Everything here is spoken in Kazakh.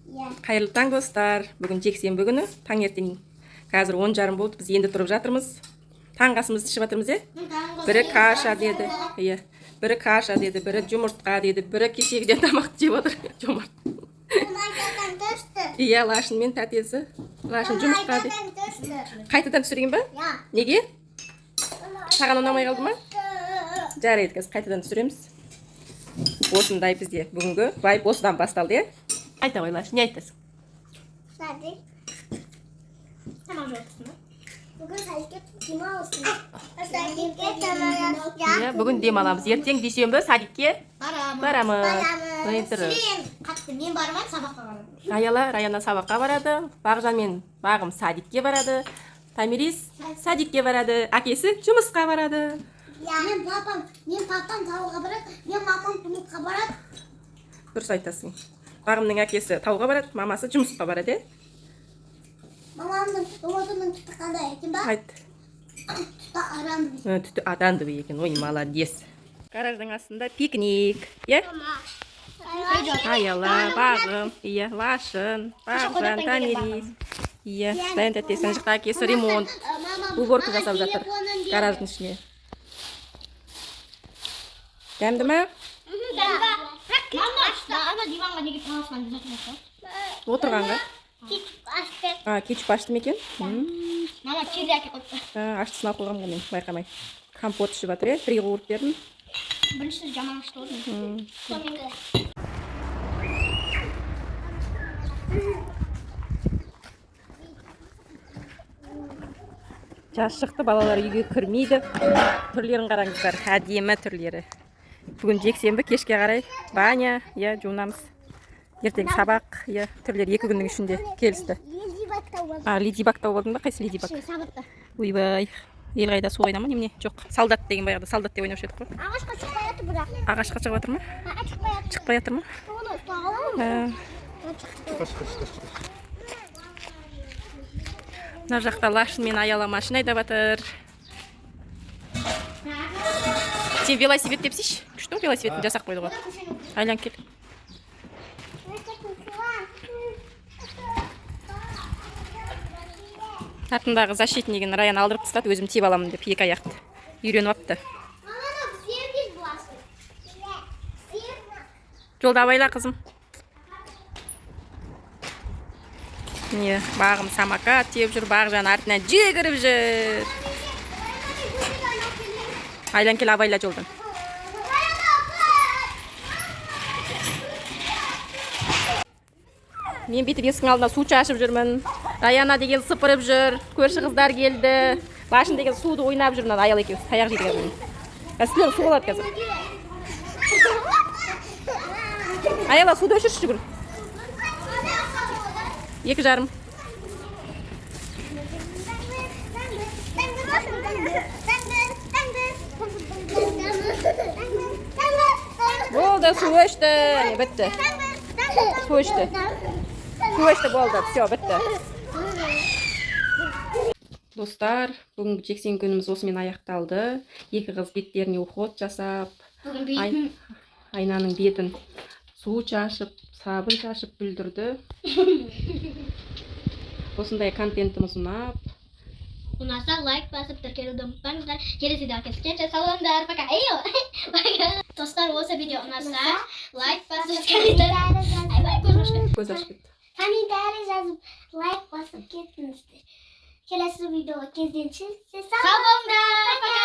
Иә. Қайырлы таң, достар! Бүгін жексенбі күні, таңертең, қазір 10:30 болды, біз енді тұрып жатырмыз. Таңғы асымызды ішіп жатырмыз, иә. Бірі каша деді, иә, бірі каша деді, бірі жұмыртқа деді, бірі кешегіден тамақты жеп отыр, Жомарт. Қайтадан түсті. Иә, Лашын мен тәтесі. Лашын жұмыртқа деді. Қайтадан түсті. Қайтадан түсірейін ба? Иә. Неге? Саған ұнамай қалды ма? Жарайды, қазір қайтадан түсіреміз. Осындай бізде бүгінгі вайб осыдан басталды, иә. Айта ғой, Лашын, не айтасың? Садик. Тамақ жеп отырсың ба? Бүгін садикке демалысың. Садикке демалыс. Иә, бүгін демаламыз. Ертең дүйсенбі, садикке Барамын. барамыз. Барамыз. Ой, дұрыс. Мен қатты мен бармаймын, сабаққа барамын. Аяла, Раяна сабаққа барады. Бағжан мен Бағым садикке барады. Томирис садикке барады. Әкесі жұмысқа барады. Иә. Мен папам тауға барады, мен мамам жұмысқа барады. Дұрыс айтасың. Бағымның әкесі тауға барады, мамасы жұмысқа барады, иә? Мамамның ұмытының түті қандай екен ба? Айт. Түті аранды. Түті атанды екен. Ой, молодец. Гараждың астында пикник, иә? Аяла, Бағым, иә, Лашын, Бағжан, Томирис. Иә, Даян тәтесі, ана жақта әкесі ремонт, уборка жасап жатыр гараждың ішіне. Дәмді ма? Мама, ана диванға неге таласқан деп? Отырғанға. Кетчуп ашты. А, кетчуп ашты ма екен? Мама чили әкеліп қойыпты. А, аштысын алып қойғанмын ғой мен, байқамай. Компот ішіп жатыр, иә? Бір қуырып бердім. Біріншісі жаман ашты ғой. Сонымен. Жаз шықты, балалар үйге кірмейді. Түрлерін қараңыздар, әдемі түрлері. Бүгін жексенбі, кешке қарай баня, иә, жуынамыз. Ертең сабақ, иә, түрлері 2 күннің ішінде келісті. Леди Баг тауып алдым. А, Леди Баг тауып алдың ба? Қайсы Леди Баг? Сабақта. Ойбай, ел қайда, су қайда ма, немене? Жоқ, солдат деген баяғыда солдат деп ойнаушы едік қой. Ағашқа шықпай жатыр бірақ. Ағашқа шығып жатыр ма? А, шықпай жатыр. Шықпай жатыр ма? Оны ұстап аламын. Ә, мына жақта Лашын мен Аяла машина айдап жатыр. Сен велосипед тепсейші, күшті ғой, велосипедін жасап қойды ғой. Айланып кел. Артындағы защитнигін Раян алдырып тастады, өзім тиіп аламын деп, екі аяқты үйреніп алыпты. Жолда абайла, қызым. Не, Бағым самокат теуіп жүр, Бағжан артынан жүгіріп жүр. Айлан кел, абайла жолдан. Мен бүйтіп есіктің алдына су шашып жүрмін. Раяна деген сыпырып жүр. Көрші қыздар келді. Лашын деген суды ойнап жүр. Мына Аял екеуміз таяқ жейді қазір. Қазір сілер су болады қазір. Аяла, суды өшірші, жүгір. 2:30. Болды, су өшті. Міне, бітті. Су өшті. Су өшті, болды. Все, бітті. Достар, бүгінгі жексенбі күніміз осымен аяқталды. Екі қыз беттеріне уход жасап, Бүгін Ай, Айнаның бетін су шашып, сабын шашып бүлдірді. Осындай контентіміз ұнап, Ұнаса, лайк басып, тіркелуді ұмытпаңыздар. Келесі видеоға кездескенше сау болыңдар. Пока. Ей, пока. Достар, осы видео ұнаса, лайк басып, комментарий. Айбай, көзім ашып кетті. Көз ашып кетті. Комментарий жазып, лайк басып кетіңіздер. Келесі видеоға кездескенше Сау болыңдар. Пока.